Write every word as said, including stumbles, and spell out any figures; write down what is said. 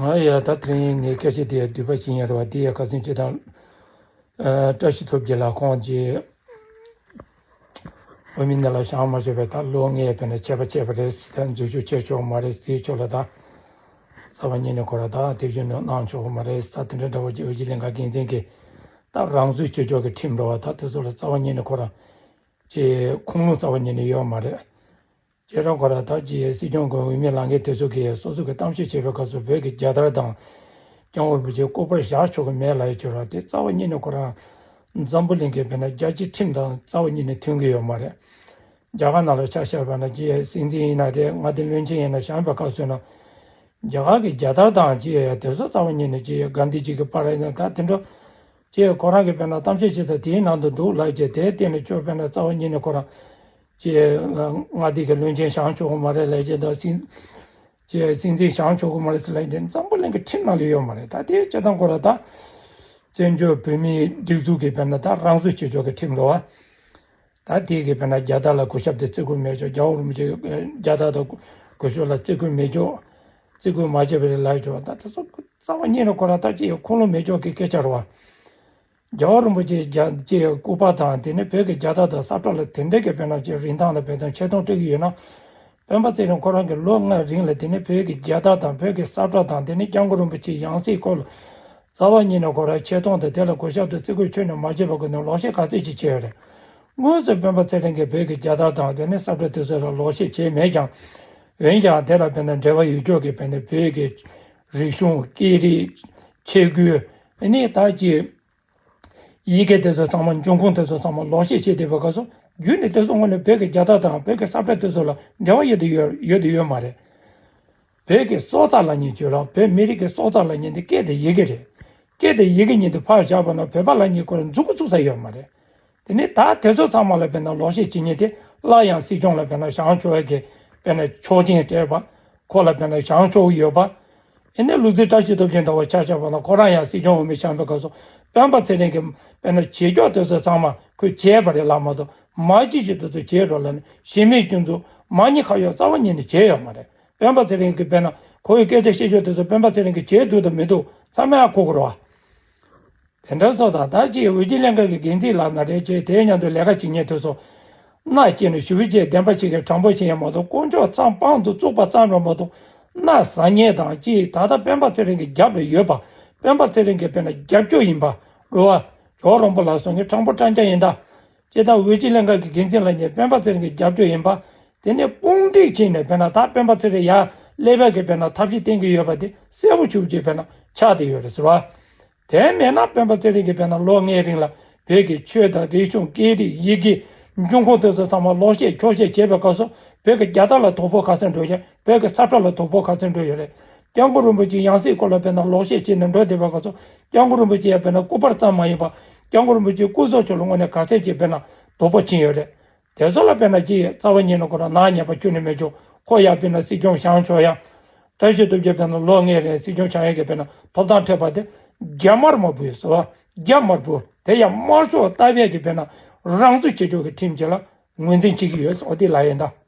ང་ཡ་ད་དེ་རིང་ངའི་སྐད་ཆ་དེ་བསྡུས་པ་ཞིག་ཡིན་རེད་བ། དེ་ཡ་ཁ་སང་སྤྱི་བཏང་། ཨ། བཀྲ་ཤིས་ཐུབ་རྒྱལ་ལགས་ཁོང་གིས་བོད་མི་ནང་ལ་བཞེངས་མ་ཆོག་པའི་ད་ལོ་ལྔའི་བར་ན་ཆད་པ་བཅད་པ་རེད། ད་འཛུལ་ཞུགས་བྱེད་ཆོག་མ་རེད། དེའི་ཕྱོགས་ལ་ད་རྩ་བ་ཉིད་ནས་ཁོ་ར་ད་དེ་བཞིན་གནང་ཆོག་གི་མ་རེད། ད་དེ་འདྲ་འདྲ་བོ་ཅིག་དབུས་སྤྱི་ལྷན་ཁང་འགན་འཛིན་གྱིས་ད་རང་བཙན་བྱེད་ཕྱོགས་ཀྱི་ཁྲིམས་རེད་བ། ད་དེ་ཚོ་ལ་རྩ་བ་ཉིད་ནས་ཁོ་ར་ཅིག་ཁུངས་ལུང་རྩ་བ་ཉིད་ནས་ཡོད་མ་རེད། ཁྱེད་རང་ཁོ་ར་ད་ཅིག་སྲིད་སྐྱོང་གི་འོས་མི་ལངས་མཁན་དེ་ཚོ་གིས་སོ་སོ་གི་གཏམ་བཤད་བྱེད་པའི་སྐབས་སུ་བོད་ཀྱི་རྒྱལ་དར་དང་སྐྱབས་མགོན་རིན་པོ་ཆེའི་སྐུ་པར་བཞག་ཆོག་གི་མེད་ལབ་ཡ་ཅིག་ཡོད་རེད་བ། དེ་རྩ་བ་ཉིད་ནས་ཁོ་རང་འཛམ་བུ་གླིང་གི་བོད་ནང་རྒྱལ་སྤྱིའི་ཁྲིམས་དང་རྩ་བ་ཉིད་ནས་མཐུན་གྱི་ཡོད་མ་རེད། རྒྱ་གར་ནང་ལ་ཆ་བཞག་པ་ན་ཅིག་སྲིད་འཛིན་ཡིན་ན་རེད། མངའ་སྡེ་བློན་ཆེན་ཡིན་ན་བཞེངས་པའི་སྐབས་སུ་ན་རྒྱ་གར་གྱི་རྒྱལ་དར་དང་ཅིག་དེ་ཚོ་རྩ་བ་ཉིད་ནས་ཅིག་གྷན་དྷི་ཇི་གི་པར་ཡིན་ན་ད་དེ་འདྲ་ཅིག་ཁོ་རང་གི་བོད་ནང་གཏམ་བཤད་བྱེད་ས་དེའི་ནང་དུ་འདུག་ལབ་བྱས། དེའི་སྟེང་ནས་ཁྱོད་བོད་ནང་རྩ་བ་ཉིད་ནས་ཁོ་རང་ཅིག་མངའ་སྡེ་གི་བློན་ཆེན་བཞེངས་ཆོག་གི་མ་རེད་ལབ་བྱས། ད་སྲིད་ཅིག་སྲིད་འཛིན་བཞེངས་ཆོག་གི་མ་རེད་ཟེར་ལབ་ཡིན་ཏེ། འཛམ་བུ་གླིང་གི་ཁྲིམས་ནང་ལ་ཡོད་མ་རེད། ད་དེ་སྤྱིར་བཏང་ཁོ་ར་ད་བཙན་བྱོལ་བོད་མིའི་སྒྲིག་འཛུགས་ཀྱི་བོད་ནང་ད་རང་བཙན་བྱེད་ཕྱོགས་ཀྱི་ཁྲིམས་རེད་བ། ད་དེ་གི་བོད་ནང་རྒྱལ་དར་ལ་གུས་ཞབས་དེ་བརྩི་བཀུར་མེད་ཆོག་རྒྱལ་བ་རིན་པོ་ཆེ་རྒྱལ་དར་དང་གུས་ཞབས་ལ་བརྩི་བཀུར་མེད་ཆོག་བརྩི་བཀུར་མ་བྱས་པ་རེད་ལབ་ཆོག་ད་དེ་ཚོ་རྩ་བ་ཉིད་ནས་ཁོ་ར་ད་ཅིག་ཁུངས་ལུང་མེད་ཆོག་གི་སྐད་ཆ་རེད་བ། རྒྱལ་བ་རིན་པོ་ཆེའི་རྒྱལ་གྱི་སྐུ་པར་དང་དེ་ནས་བོད་ཀྱི་རྒྱལ་དར་དང་ས་བཀྲ་ལ་དེ་འདྲ་གི་བོད་ནང་ཅིག་རིན་ཐང་དང་བོད་དོན་ཆེ་མཐོང་སྤྲད་ཀྱི་ཡོད་ན། སྤེན་པ་ཚེ་རིང་ཁོ་རང་གིས་ལོ་ལྔའི་རིང་ལ་དེ་ནས་བོད་ཀྱི་རྒྱལ་དར་དང་བོད་ཀྱི་ས་བཀྲ་དང་དེ་ནས་སྐྱབས་མགོན་རིན་པོ་ཆེའི་ཡང་སྲིད་སྐོར་ལ་རྩ་བ་ཉིད་ནས་ཁོ་རང་ཆེ་མཐོང་དང་དེ་ལ་གུས་ཞབས་དང་བརྩི་བཀུར་ཁྱོན་ནས་མ་བྱས་པ་གི་ནང་ལོག་བཤད་ག་ཚོད་ཅིག་བྱས་ཡོད་རེད། དངོས་སུ་སྤེན་པ་ཚེ་རིང་གིས་བོད་ཀྱི་རྒྱལ་དར་དང་དེ་ནས་ས་བཀྲ་དེ་ཚོ་ལ་ལོག་བཤད་བྱས་མེད་ཀྱང་། འོན་ཀྱང་དེ་ལ་དཔེར་ན་འབྲེལ་བ་ཡོད་ཕྱོགས་ཀྱི་དཔེར་ན་བོད་ཀྱི་རིག་གཞུང་སྐད་རིགས་ཆས་གོས་ཨ་ནི་ད་ཅིག་ཡི་གེ་དེ་ཚོ་ཚང་མ་འབྱུང་ཁུངས་དེ་ཚོ་ཚང་མ་ལོག་བཤད་བྱས་བསྡད་པའི་སྐབས་སུ་རྒྱུན་ནས་དེ་ཚོ་དངོས་གནས་བོད་ཀྱི་རྒྱལ་དར་དང་བོད་ཀྱི་ས་བཀྲ་དེ་ཚོ་ལ་འབྲེལ་བ་ཡོད་དུ་ཡོད་ཡོད་དུ་ཡོད་མ་རེད། བོད་ཀྱི་སྲོག་རྩ་ལབ་མཁན་ཅིག་ཡོད་རེད། བོད་མི་རིགས་ཀྱི་སྲོག་རྩ་ལབ་མཁན་དེ་སྐད་དང་ཡི་གེ་རེད། སྐད་དང་ཡི་གེ་གཉིས་དེ་ཕར་བཞག་པ་ན་བོད་པ་ལབ་མཁན་ཁོ་རང་མཛུབ་གུ་བཙུགས་ས་ཡོད་མ་རེད། དེ་ནས་ད་དེ་ཚོ་ཚང་མ་ལ་དཔེར་ན་ལོག་བཤད་བྱེད་མཁན་དེ་སླར་ཡང་སྲིད་སྐྱོང་ལ་དཔེར་ན་བཞེངས་ཆོག་ཡ་གི་དཔེར་ན་ཆོག་མཆན་སྤྲད་པ། ཁོ་ལ་དཔེར་ན་བཞེངས་ཆོག་ཡོད་པ། ཨེ་ནས་ལུག་རྫི་བཀྲ་ཤིས་སྟོབས་ཆེན་འདྲ་བོ་ཆ་བཞག་པ་ན་ཁོ་རང་ཡང་སྲིད་སྐྱོང་འོས་མི་བཞེངས་པའི་སྐབས་སུ་སྤེན་པ་ཚེ་རིང་གིས་དཔེར་ན་བྱེད་ཕྱོགས་དེ་ཚོ་ཚང་མ་ཁོས་བྱས་པ་རེད་ལབ་མ་གཏོགས། མ་བྱེད་ཕྱོགས་དེ་ཚོ་བྱས་རོགས་ལབ་ནས་གཞི་མེད་སྐྱོན་འཛུགས་མ་ཉེས་ཁ་གཡོག་རྩ་བ་ཉིད་ནས་བྱས་ཡོད་མ་རེད། སྤེན་པ་ཚེ་རིང་གིས་དཔེར་ན་ཁོ་ཡི་སྐད་ཆ་བཤད་ཕྱོགས་དེ་ཚོ་སྤེན་པ་ཚེ་རིང་གིས་བྱས་འདུག་དང་མི་འདུག་ཚང་མས་ཧ་གོ་གི་རེད་བ། དེ་འདྲ་སོང་ཙང་ད་ཅིག་དབུས་སྤྱི་ལྷན་ཁང་གི་འགན་འཛིན་ལབ་ན་རེད། ཅེས་དེའི་མཉམ་དུ་ལས་ཀ་བྱེད་མཁན་དེ་ཚོ་མནའ་སྐྱེལ་ནས་ཞུ་བའི་ཆེད་བདེན་པ་བྱེད་མཁན་དྲང་པོ་བྱེད་ཡ་མ་གཏོགས། དཀོན་མཆོག་ཚང་དཔང་དུ་བཙུགས་པ་ཙམ་རེད་མ་གཏོགས། མནའ་ཟ་མཁན་དང་ཅིག་ད་ལྟ་སྤེན་པ་ཚེ་རིང་གི་རྒྱབ་ལ་ཡོད་པ། སྤེན་པ་ཚེ་རིང་གི་དཔེར་ན་རྒྱབ་སྐྱོར་ཡིན་པ་རེད་བ། ཇོ་བོ་རིན་པོ་ལགས་སོགས་ཀྱི་དྲང་པོ་དྲང་རྐྱང་ཡིན་ད། ཅེས་དང་། དབུས་སྤྱི་ལྷན་ཁང་གི་འགན་འཛིན་ལབ་མཁན་སྤེན་པ་ཚེ་རིང་གི་རྒྱབ་སྐྱོར་ཡིན་པ། དེ་ནས་དཔུང་སྒྲིག་བྱས་ནས་དཔེར་ན་ད་སྤེན་པ་ཚེ་རིང་ཡར་སླེབས་ཡག་གི་དཔེར་ན་ཐབས་ཤེས་བསྟེན་གྱི་ཡོད་པ་དེ་གསལ་པོ་ཞེ་པོ་ཅིག་དཔེར་ན་ཆགས་བསྡད་ཡོད་རེད་ཟེར་བ། དེ་མེད་ན་སྤེན་པ་ཚེ་རིང་གིས་དཔེར་ན་ལོ་ལྔའི་རིང་ལ་བོད་ཀྱི་ཆོས་དང་རིག་གཞུང་སྐད་རིགས་ཡི་གེ་འབྱུང་ཁུངས་དེ་ཚོ་ཚང་མ་ལོག་བཤད་འཁྱོག་བཤད་བྱས་པའི་སྐབས་སུ་བོད་ཀྱི་རྒྱལ་དར་ལ་དོ་ཕོག་ག་ཚོད་འགྲོ་ཡོད། བོད་ཀྱི་ས་ཁྲ་ལ་དོ་ཕོག་ག་ཚོད་འགྲོ་ཡོད་རེད། སྐྱབས་མགོན་རིན་པོ་ཆེའི་ཡང་སྲིད་སྐོར་ལ་དཔེར་ན་ལོག་བཤད་བྱས་ནས་འགྲོ་བསྡད་པའི་སྐབས་སུ་སྐྱབས་མགོན་རིན་པོ་ཆེ་ཡང་དཔེར་ན་སྐུ་པར་ཙམ་མ་ཡིན་པ། སྐྱབས་མགོན་རིན་པོ་ཆེའི་སྐུ་སྲོག་ཆེད་ལ་དངོས་གནས་ག་ཚད་ཅིག་དཔེར་ན་དོ་ཕོག་ཕྱིན་ཡོད་རེད། དེ་ཚོ་ལ་དཔེར་ན་ཅིག་རྩ་བ་ཉིད་ནས་ཁོ་རང་ནག་ཉེས་པ་ཁྱོན་ནས་མེད་ཆོག་ཁོ་ཡང་དཔེར་ན་སྲིད་སྐྱོང་བཞེངས་ཆོག་ཡ། བཀྲ་ཤིས་སྟོབས་རྒྱལ་དཔེར་ན་ལོ་ལྔའི་རིང་སྲིད་སྐྱོང་བཞེངས་ཡས་ཀྱི་དཔེར་ན་ཐོབ་ཐང་འཕྲད་པ་དེ་རྒྱ་དམར་དམར་པོ་ཡོད་ཟེར་བ། རྒྱ་དམར་པོ་དེ་ཡང་དམར་ཕྱོགས་ལྟ་བའི་གི་དཔེར་ན་རང་བཙན་བྱེད་ཕྱོགས་ཀྱི་ཁྲིམས་ཅིག་ལ་ངོས་འཛིན་བྱེད་ཀྱི་ཡོད་ཟེར་བ་དེ་ལ་ཡིན་ད།